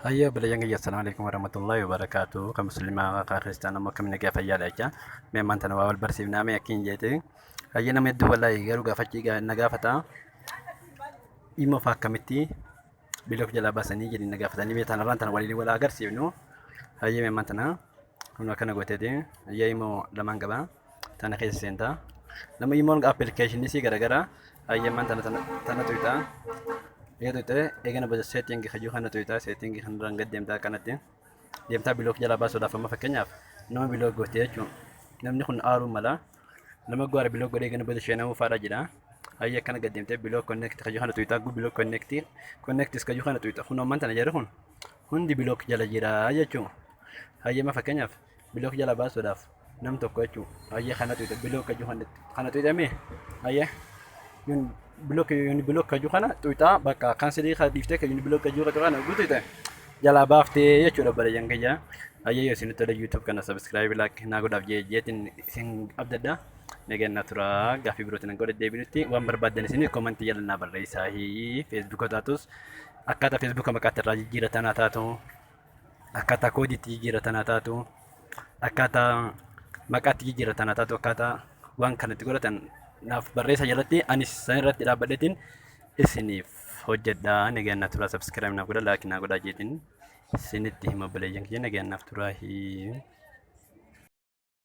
Hayya obboleeyyan kiyya, assalaamu alaikum warahmatullahi wabarakaatu. Kan muslimaa, kan kiristaanaa immoo akkam nagaa fayyaadha jecha. Mee ammaan tana waa wal barsiifnaa, mee akkiin jeete. Hayya, nama hedduu wallaahi garuu gaafachii na gaafata. Dhimma fa'aa akkamitti block jalaa baasanii jedhanii na gaafatanii, mee tanarraan tana waliin wal agarsiifnu. Hayya, mee ammaan tana kun akkana gooteeti. Hayya, immoo lamaan qaba. Tana keessa seentaa. Nama imoon application sii garagaraa. Hayya, ammaan tana tana tuyxaa. Eega tuyxee eegana booda setting kajuu kana tuyxaa, setting kanarraan gad deemtaa, akkanatti deemtaa. Block jalaa baasuudhaaf amma fakkeenyaaf nama block gootee jechuun namni kun aaruu mala. Nama gwaara block godhee eegana booda sheenamuu faadha jira. Hayya, akkana gad deemtee block connect kajuu kana tuyxaa, block connect connects kajuu kana tuyxa. Kun ammaan tana jedhu kun hundi block jala jira jechuun. Hayya, amma fakkeenyaaf block jala baasuudhaaf nam tokko jechuun, hayya, kana tuyxa, block kajuu kana tuyxame. Hayya, yun block, yun block kajuu kana tuyxaa, bakka cancel kan dhiiftee kan yun block kajuu kana guutuute jalaa baaftee jechuudha, obboleeyyan kiyya. Hayya, yoo isinitti tola YouTube kana subscribe, like naa godhaaf jeetiin isin abdadha. Nagaan turaa, gaaffii birootiin hanga walitti deebinutti waan barbaaddan isin comment jala naa barreessaa. Facebook taatus, akkaataa Facebook maqaatti irraa jijjiiratan haa taatu, akkaataa koodiitti jijjiiratan haa taatu, akkaataa maqaatti jijjiiratan haa taatu, akkaataa waan kanatti godhatan naaf barreessa jalatti, anis san irratti dhaabbadheetiin isiniif hojjedha. Nagaan naa turaa, subscribe naaf godha, like naa godhaa jeetiin isinitti hima, obboleeyyan kiyya. Nagaan naaf turaa.